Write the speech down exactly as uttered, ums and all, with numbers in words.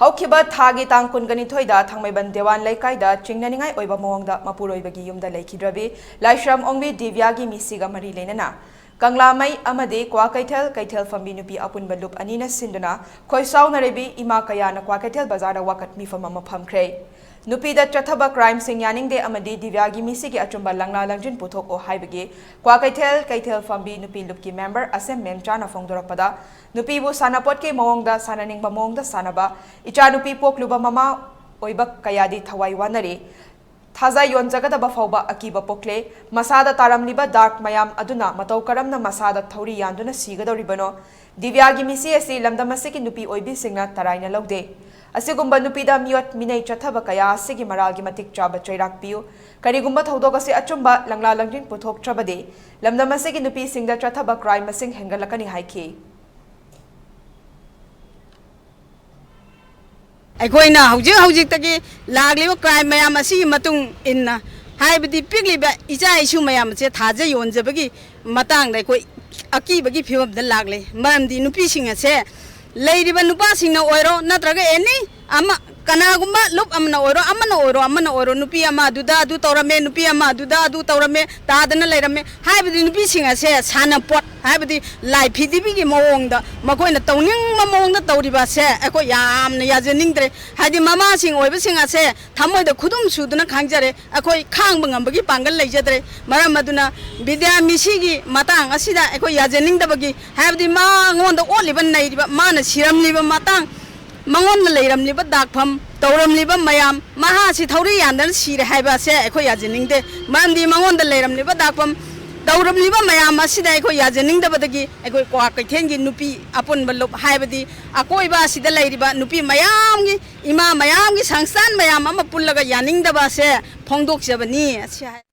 ꯍꯧꯈꯤꯕ ꯊꯥꯒꯤ ꯇꯥꯡ ꯀꯨꯟꯒ ꯅꯤꯊꯣꯏꯗ ꯊꯥꯡꯃꯩꯕꯟ ꯗꯦꯋꯥꯟ ꯂꯩꯀꯥꯏꯗ ꯆꯤꯡꯅꯅꯤꯡꯉꯥꯏ ꯑꯣꯏꯕ ꯃꯑꯣꯡꯗ ꯃꯄꯨꯔꯣꯏꯕꯒꯤ ꯌꯨꯝꯗ ꯂꯩꯈꯤꯗ꯭ꯔꯕꯤ ꯂꯥꯏꯁ꯭ꯔꯝ ꯑꯣꯡꯕꯤ ꯗꯤꯕ꯭ꯌꯥꯒꯤ ꯃꯤꯁꯤꯒ ꯃꯔꯤ ꯂꯩꯅꯅ ꯀꯪꯂꯥꯃꯩ ꯑꯃꯗꯤ ꯀ꯭ꯋꯥꯀꯩꯊꯦꯜ ꯀꯩꯊꯦꯜ ꯐꯝꯕꯤ ꯅꯨꯄꯤ ꯑꯄꯨꯟꯕ ꯂꯨꯞ ꯑꯅꯤꯅ ꯁꯤꯟꯗꯨꯅ ꯈꯣꯏꯁꯥꯎꯅꯔꯕꯤ ꯏꯃꯥ ꯀꯌꯥꯅ ꯀ꯭ꯋꯥꯀꯩꯊꯦꯜ ꯕꯖꯥꯔꯗ ꯋꯥꯀꯠ ꯃꯤꯐꯝ ꯑꯃ ꯐꯝꯈ꯭ꯔꯦ꯫ ꯅꯨꯄꯤꯗ ꯆꯠꯊꯕ crimeꯁꯤꯡ ꯌꯥꯅꯤꯡꯗꯦ ꯑꯃꯗꯤ ꯗꯤꯕ꯭ꯌꯥꯒꯤ ꯃꯤꯁꯤꯒꯤ ꯑꯆꯨꯝꯕ ꯂꯪꯂꯥ ꯂꯪꯖꯤꯟ ꯄꯨꯊꯣꯛꯑꯣ ꯍꯥꯏꯕꯒꯤ ꯀ꯭ꯋꯥꯀꯩꯊꯦꯜ ꯀꯩꯊꯦꯜ ꯐꯝꯕꯤ ꯅꯨꯄꯤ ꯂꯨꯞꯀꯤ member ꯑꯁꯦꯝ ꯃꯦꯝꯆꯥꯅ ꯐꯣꯡꯗꯣꯔꯛꯄꯗ, ꯅꯨꯄꯤꯕꯨ ꯁꯥꯟꯅꯄꯣꯠꯀꯤ ꯃꯑꯣꯡꯗ ꯁꯥꯟꯅꯅꯤꯡꯕ ꯃꯑꯣꯡꯗ ꯁꯥꯟꯅꯕ, ꯏꯆꯥꯅꯨꯄꯤ ꯄꯣꯛꯂꯨꯕ ꯃꯃꯥ ꯑꯣꯏꯕ ꯀꯌꯥꯗꯤ ꯊꯋꯥꯏ ꯋꯥꯅꯔꯤ꯫ ꯊꯥꯖ ꯌꯣꯟꯖꯒꯗꯕ ꯐꯥꯎꯕ ꯑꯀꯤꯕ ꯄꯣꯛꯂꯦ꯫ ꯃꯁꯥꯗ ꯇꯥꯔꯝꯂꯤꯕ ꯗꯥꯛ ꯃꯌꯥꯝ ꯑꯗꯨꯅ ꯃꯇꯧ ꯀꯔꯝꯅ ꯃꯁꯥꯗ ꯊꯧꯔꯤ ꯌꯥꯟꯗꯨꯅ ꯁꯤꯒꯗꯧꯔꯤꯕꯅꯣ? ꯗꯤꯕ꯭ꯌꯥꯒꯤ ꯃꯤꯁꯤ ꯑꯁꯤ ꯂꯝꯗꯝ ꯑꯁꯤꯒꯤ ꯅꯨꯄꯤ ꯑꯣꯏꯕꯤꯁꯤꯡꯅ ꯇꯔꯥꯏꯅ ꯂꯧꯗꯦ꯫ ꯑꯁꯤꯒꯨꯝꯕ ꯅꯨꯄꯤꯗ ꯃꯤꯑꯣꯠ ꯃꯤꯅꯩ ꯆꯠꯊꯕ ꯀꯌꯥ ꯑꯁꯤꯒꯤ ꯃꯔꯥꯜꯒꯤ ꯃꯇꯤꯛ ꯆꯥꯕ ꯆꯩꯔꯥꯛ ꯄꯤꯌꯨ꯫ ꯀꯔꯤꯒꯨꯝꯕ ꯊꯧꯗꯣꯛ ꯑꯁꯤ ꯑꯆꯨꯝꯕ ꯂꯪꯂꯥ ꯂꯪꯖꯤꯟ ꯄꯨꯊꯣꯛꯇ꯭ꯔꯕꯗꯤ ꯂꯝꯗꯝ ꯑꯁꯤꯒꯤ ꯅꯨꯄꯤꯁꯤꯡꯗ ꯆꯠꯊꯕ crime ꯃꯁꯤꯡ ꯍꯦꯟꯒꯠꯂꯛꯀꯅꯤ ꯍꯥꯏꯈꯤ꯫ ꯑꯩꯈꯣꯏꯅ ꯍꯧꯖꯤꯛ ꯍꯧꯖꯤꯛꯇꯒꯤ ꯂꯥꯛꯂꯤꯕ crime ꯃꯌꯥꯝ ꯑꯁꯤꯒꯤ ꯃꯇꯨꯡ ꯏꯟꯅ, ꯍꯥꯏꯕꯗꯤ ꯄꯤꯛꯂꯤꯕ ꯏꯆꯥ ꯏꯁꯨ ꯃꯌꯥꯝ ꯑꯁꯦ ꯊꯥꯖ ꯌꯣꯟꯖꯕꯒꯤ ꯃꯇꯥꯡꯗ ꯑꯩꯈꯣꯏ ꯑꯀꯤꯕꯒꯤ ꯐꯤꯕꯝꯗ ꯂꯥꯛꯂꯦ꯫ ꯃꯔꯝꯗꯤ ꯅꯨꯄꯤꯁꯤꯡ ꯑꯁꯦ ꯂꯩꯔꯤꯕ ꯅꯨꯄꯥꯁꯤꯡꯅ ꯑꯣꯏꯔꯣ, ꯅꯠꯇ꯭ꯔꯒ any ꯑꯃ, ꯀꯅꯥꯒꯨꯝꯕ ꯂꯨꯞ ꯑꯃꯅ ꯑꯣꯏꯔꯣ, ꯑꯃꯅ ꯑꯣꯏꯔꯣ, ꯑꯃꯅ ꯑꯣꯏꯔꯣ, ꯅꯨꯄꯤ ꯑꯃ ꯑꯗꯨꯗ ꯑꯗꯨ ꯇꯧꯔꯝꯃꯦ, ꯅꯨꯄꯤ ꯑꯃ ꯑꯗꯨꯗ ꯑꯗꯨ ꯇꯧꯔꯝꯃꯦ, ꯇꯥꯗꯅ ꯂꯩꯔꯝꯃꯦ꯫ ꯍꯥꯏꯕꯗꯤ ꯅꯨꯄꯤꯁꯤꯡ ꯑꯁꯦ ꯁꯥꯟꯅꯄꯣꯠ, ꯍꯥꯏꯕꯗꯤ ꯂꯥꯏ ꯐꯤꯗꯤꯕꯤꯒꯤ ꯃꯑꯣꯡꯗ ꯃꯈꯣꯏꯅ ꯇꯧꯅꯤꯡꯕ ꯃꯑꯣꯡꯗ ꯇꯧꯔꯤꯕ ꯑꯁꯦ ꯑꯩꯈꯣꯏ ꯌꯥꯝꯅ ꯌꯥꯖꯅꯤꯡꯗ꯭ꯔꯦ꯫ ꯍꯥꯏꯗꯤ ꯃꯃꯥꯁꯤꯡ ꯑꯣꯏꯕꯁꯤꯡ ꯑꯁꯦ ꯊꯃꯣꯏꯗ ꯈꯨꯗꯨꯝ ꯁꯨꯗꯨꯅ ꯈꯥꯡꯖꯔꯦ꯫ ꯑꯩꯈꯣꯏ ꯈꯥꯡꯕ ꯉꯝꯕꯒꯤ ꯄꯥꯡꯒꯜ ꯂꯩꯖꯗ꯭ꯔꯦ꯫ ꯃꯔꯝ ꯑꯗꯨꯅ ꯕꯤꯗ꯭ꯌꯥ ꯃꯤꯁꯤꯒꯤ ꯃꯇꯥꯡ ꯑꯁꯤꯗ ꯑꯩꯈꯣꯏ ꯌꯥꯖꯅꯤꯡꯗꯕꯒꯤ, ꯍꯥꯏꯕꯗꯤ ꯃꯉꯣꯟꯗ ꯑꯣꯠꯂꯤꯕ ꯅꯩꯔꯤꯕ, ꯃꯥꯅ ꯁꯤꯔꯝꯂꯤꯕ ꯃꯇꯥꯡ, ꯃꯉꯣꯟꯗ ꯂꯩꯔꯝꯂꯤꯕ ꯗꯥꯛꯐꯝ, ꯇꯧꯔꯝꯂꯤꯕ ꯃꯌꯥꯝ, ꯃꯍꯥꯛ ꯑꯁꯤ ꯊꯧꯔꯤ ꯌꯥꯟꯗꯅ ꯁꯤꯔꯦ ꯍꯥꯏꯕ ꯑꯁꯦ ꯑꯩꯈꯣꯏ ꯌꯥꯖꯅꯤꯡꯗꯦ꯫ ꯃꯔꯝꯗꯤ ꯃꯉꯣꯟꯗ ꯂꯩꯔꯝꯂꯤꯕ ꯗꯥꯛꯐꯝ, ꯇꯧꯔꯝꯂꯤꯕ ꯃꯌꯥꯝ ꯑꯁꯤꯗ ꯑꯩꯈꯣꯏ ꯌꯥꯖꯅꯤꯡꯗꯕꯗꯒꯤ ꯑꯩꯈꯣꯏ ꯀ꯭ꯋꯥ ꯀꯩꯊꯦꯜꯒꯤ ꯅꯨꯄꯤ ꯑꯄꯨꯟꯕ ꯂꯨꯞ, ꯍꯥꯏꯕꯗꯤ ꯑꯀꯣꯏꯕ ꯑꯁꯤꯗ ꯂꯩꯔꯤꯕ ꯅꯨꯄꯤ ꯃꯌꯥꯝꯒꯤ, ꯏꯃꯥ ꯃꯌꯥꯝꯒꯤ ꯁꯪꯁꯊꯥꯟ ꯃꯌꯥꯝ ꯑꯃ ꯄꯨꯜꯂꯒ ꯌꯥꯅꯤꯡꯗꯕ ꯑꯁꯦ ꯐꯣꯡꯗꯣꯛꯆꯕꯅꯤ꯫ ꯑꯁꯤ ꯍꯥꯏ꯫